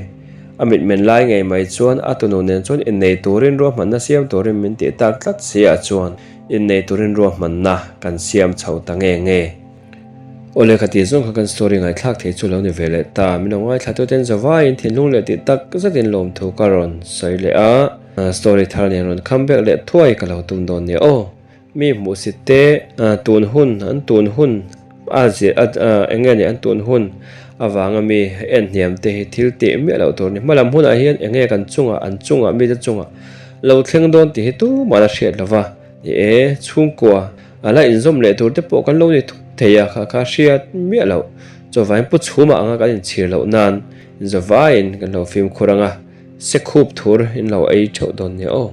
Speaker 2: a mitmen lai ngei mai chuan a tunu nen chuan innei turin ruahmanna siam turin min tih tak tlat si ah chuan innei turin ruahmanna kan siam chho ta nge nge. Awle ka tih zawng kha kan story ngaithlak thei chu lo ni ve leh ta. Min lo ngaithla tu ten zavaiin thinlung leh tih tak zetin lawmthu ka rawn sawi leh a. Story thar nen rawn kham vek leh thuai ka lo tum dawn nia aw. Mi hmuhsit te tun hun an tun hun a zir a eng nge ni an tun hun avanga mi en hniam te hi thil tih miah loh tur a ni. Hmalam hunah hian eng nge kan chungah an chungah mite chungah lo thleng dawn tih hi tumah la hriat lo va. Ni e, chhungkua a la inzawm leh tur te pawh kan lo ni thuk thei a, kha kha hriat miah loh. Chawvain pu chhumah anga kan inchhir loh nan inzawvaiin kan lo fimkhur ang a, se khup thur in lo ei theuh dawn nia aw.